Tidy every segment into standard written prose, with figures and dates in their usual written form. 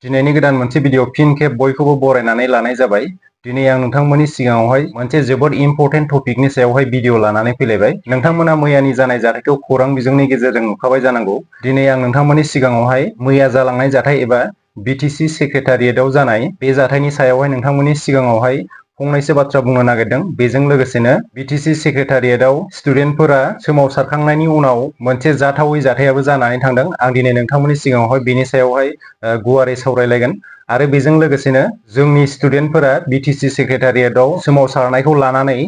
दिनैनि गोदान मोनसे भिडिअ फिन खेब बयखौबो बरायनानै लानाय जाबाय। दिनै आं नोंथांमोननि सिगाङावहाय मोनसे जोबोद इम्पोर्टेन्ट टपिकनि सायावहाय भिडिअ लानानै फैलायबाय। नोंथांमोना मैयानि जानाय जाथायखौ खौरां बिजोंनि गेजेरजों नुखाबाय जानांगौ। दिनै आं नोंथांमोननि सिगाङावहाय मैया जालांनाय जाथाय एबा BTC सेक्रेटारियेटआव जानाय बे जाथायनि सायावहाय नोंथांमोननि सिगाङावहाय फंनैसो बाथ्रा बुंनो नागिरदों। बेजों लोगोसेनो BTC सेक्रेटारियेटआव स्टुडेन्टफोरा सोमावसारखांनायनि उनाव मोनसे जाथावै जाथायाबो जानानै थांदों। आं दिनै नोंथांमोननि सिगाङावहाय बेनि सायावहाय गुवारै सावरायलायगोन आरो बेजों लोगोसेनो जोंनि स्टुडेन्टफोरा BTC सेक्रेटारियेटआव सोमावसारनायखौ लानानै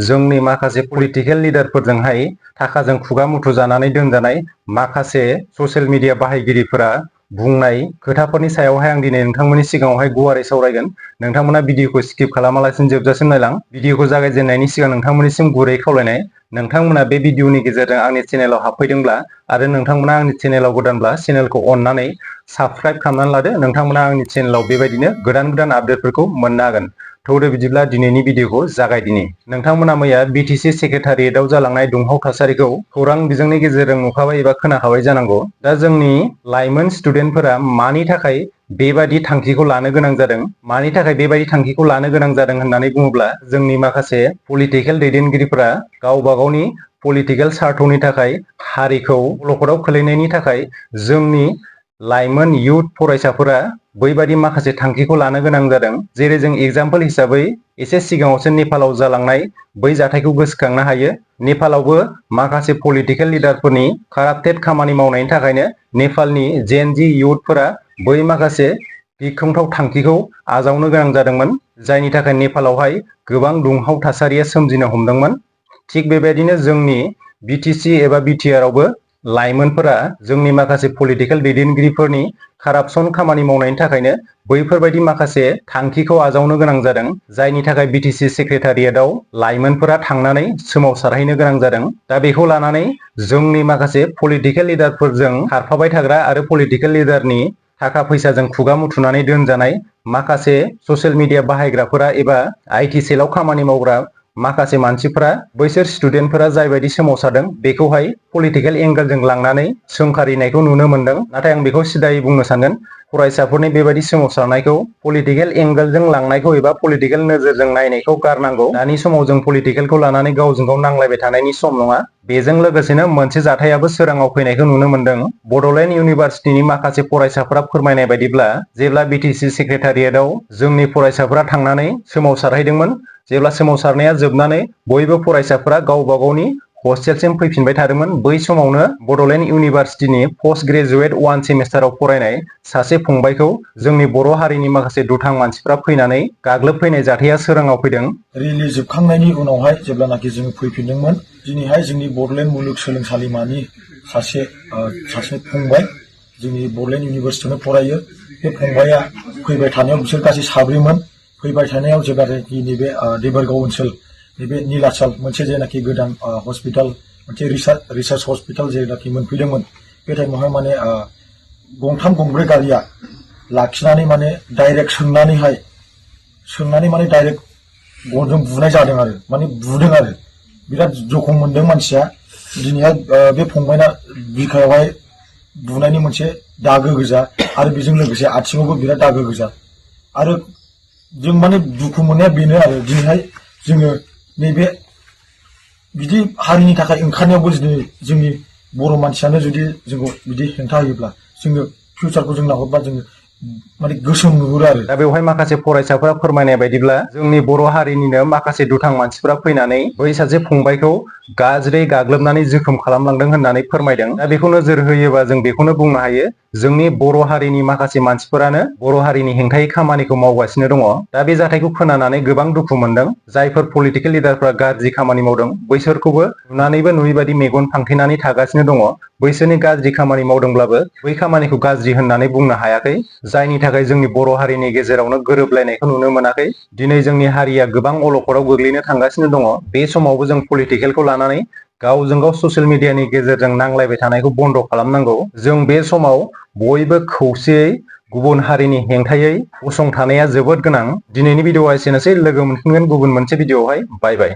जोंनि माखासे पलिटिकेल लिडारफोरजोंहाय थाखाजों खुगा मुथु जानानै दोनजानाय माखासे ससियेल मिडिया बाहायगिरिफोरा बुंनाय खोथाफोरनि सायावहाय आं दिनै नोंथांमोननि सिगाङावहाय गुवारै सावरायगोन। नोंथांमोना भिडिअखौ स्किप खालामालासिनो जोबजासिम नायलां। भिडिअखौ जागायजेननायनि सिगां नोंथांमोननिसिम गुरै खावलायनाय, नोंथांमोना बे भिडिअनि गेजेरजों आंनि चेनेलाव हाबफैदोंब्ला आरो नोंथांमोना आंनि चेनेलाव गोदानब्ला चेनेलखौ अननानै साबस्क्राइब खालामनानै लादो। नोंथांमोना आंनि चेनेलाव बेबायदिनो गोदान आपडेटफोरखौ मोननो हागोन। थौदो बिदिब्ला दिनैनि भिडिअखौ जागायदिनि। नोंथांमोना मैया BTC सेक्रेटारियेटआव जालांनाय दुंहाव थासारिखौ खौरां बिजोंनि गेजेरजों नुखाबाय एबा खोनाखाबाय जानांगौ। दा जोंनि लाइमोन स्टुडेन्टफोरा मानि थाखाय बेबायदि थांखिखौ लानो गोनां जादों, मानि थाखाय बेबायदि थांखिखौ लानो गोनां जादों होननानै बुङोब्ला जोंनि माखासे पलिटिकेल दैदेनगिरिफोरा गावबा गावनि पलिटिकेल सार्थनि थाखाय हारिखौ अलखदाव खोलैनायनि थाखाय जोंनि लाइमोन इयुथ फरायसाफोरा बैबायदि माखासे थांखिखौ लानो गोनां जादों। जेरै जों एग्जाम्पल हिसाबै एसे सिगाङावसो नेपालाव जालांनाय बै जाथायखौ गोसोखांनो हायो। नेपालावबो माखासे पलिटिकेल लिडारफोरनि काराप्टेड खामानि मावनायनि थाखायनो नेपालनि जेन-जि इयुथफोरा बै माखासे गिख्रंथाव थांखिखौ आजावनो गोनां जादोंमोन, जायनि थाखाय नेपालावहाय गोबां दुंहाव थासारिया सोमजिनो हमदोंमोन। थिग बेबायदिनो जोंनि BTC एबा BTR आवबो लाइमोनफोरा जोंनि माखासे पलिटिकेल दैदेनगिरिफोरनि कारापसन खामानि मावनायनि थाखायनो बैफोरबायदि माखासे थांखिखौ आजावनो गोनां जादों, जायनि थाखाय BTC सेक्रेटारियेटआव लाइमोनफोरा थांनानै सोमावसारहैनो गोनां जादों। दा बेखौ लानानै जोंनि माखासे पलिटिकेल लिडारफोरजों खारफाबाय थाग्रा आरो पलिटिकेल लिडारनि थाखा फैसाजों खुगा मुथुनानै दोनजानाय माखासे ससियेल मिडिया बाहायग्राफोरा एबा IT सेलाव खामानि मावग्रा माखासे मानसिफोरा बैसोर स्टुडेन्टफोरा जायबायदि सोमावसारदों बेखौहाय पलिटिकेल एंगेलजों लांनानै सोंखारिनायखौ नुनो मोनदों। नाथाय आं बेखौ सिदायै बुंनो सानगोन, फरायसाफोरनि बेबायदि सोमावसारनायखौ पलिटिकेल एंगेलजों लांनायखौ एबा पलिटिकेल नोजोरजों नायनायखौ गारनांगौ। दानि समाव जों पलिटिकेलखौ लानानै गावजों गाव नांलायबाय थानायनि सम नङा। बेजों लोगोसेनो मोनसे जाथायाबो सोराङाव फैनायखौ नुनो मोनदों। बड'लेण्ड इउनिभारसिटिनि माखासे फरायसाफोरा फोरमायनाय बायदिब्ला जेब्ला BTC सेक्रेटारियेटआव जोंनि फरायसाफोरा थांनानै सोमावसारहैदोंमोन, जेब्ला सोमावसारनाया जोबनानै बयबो फरायसाफोरा गावबा गावनि हस्टेलसिम फैफिनबाय थादोंमोन, बै समावनो बड'लेण्ड इउनिभारसिटिनि पोस्ट ग्रेजुवेट 1 सेमिस्टाराव फरायनाय सासे फंबायखौ जोंनि बर' हारिनि माखासे दुथां मानसिफ्रा फैनानै गाग्लोबफैनाय जाथाया सोराङाव फैदों। रिलि जोबखांनायनि उनावहाय जेब्लानाखि जोङो फैफिनदोंमोन, दिनैहाय जोंनि बड'लेण्ड मुलुगसोलोंसालिमानि सासे फंबाय जोंनि बड'लेण्ड इउनिभारसिटियावनो फरायो। बे फंबाया फैबाय थानायाव बिसोर गासै साब्रैमोन। फैबाय थानायाव जेब्लानाखि नैबे देबोरगाव ओनसोल नैबे नीलाचल मोनसे जेनाखि गोदान हस्पिटाल, मोनसे रिसार्च हस्पिटाल जेनाखि मोनफैदोंमोन, बे टाइमावहाय माने गंथाम गंब्रै गारिया लाखिनानै माने डाइरेक्ट सोंनानै माने डाइरेक्ट गनजों बुनाय जादों आरो माने बुदों आरो बिराद जखम मोनदों मानसिया। दिनैहाय बे फंबायना बिखायावहाय बुनायनि मोनसे दागो गोजा आरो बेजों लोगोसे आथिङावबो बिराद दागो गोजा। आरो जों माने दुखु मोननाया बेनो आरो दिनैहाय जोङो नैबे बिदि हारिनि थाखाय ओंखारनायावबो दिनै जोंनि बर' मानसियानो जुदि जोंखौ बिदि हेंथा होयोब्ला जोङो फिउचारखौ जों नाहरबा जोङो माने गोसोम नुहुरो आरो। दा बेवहाय माखासे फरायसाफोरा फोरमायनाय बायदिब्ला जोंनि बर' हारिनिनो माखासे दुथां मानसिफोरा फैनानै बै सासे फंबायखौ गाज्रि गाग्लोबनानै जोखोम खालामलांदों होननानै फोरमायदों। दा बेखौ नोजोर होयोबा जों बेखौनो बुंनो हायो, जोंनि बर' हारिनि माखासे मानसिफोरानो बर' हारिनि हेंथायै खामानिखौ मावगासिनो दङ। दा बे जाथायखौ खोनानानै गोबां दुखु मोनदों। जायफोर पलिटिकेल लिडारफ्रा गाज्रि खामानि मावदों बैसोरखौबो नुनानैबो नुयैबायदि मेगन फांथेनानै थागासिनो दङ। बैसोरनि गाज्रि खामानि मावदोंब्लाबो बै खामानिखौ गाज्रि होननानै बुंनो हायाखै, जायनि थाखाय जोंनि बर' हारिनि गेजेरावनो गोरोबलायनायखौ नुनो मोनाखै। दिनै जोंनि हारिया गोबां अलखदाव गोग्लैनो थांगासिनो दङ। बे समावबो जों पलिटिकेलखौ लानानै गावजों गाव ससियेल मिडियानि गेजेरजों नांलायबाय थानायखौ बन्द खालामनांगौ। जों बे समाव बयबो खौसेयै गुबुन हारिनि हेंथायै गसंथानाया जोबोद गोनां। दिनैनि भिडिअआ एसेनोसै, लोगो मोनफिनगोन गुबुन मोनसे भिडिअआवहाय। बाय बाय।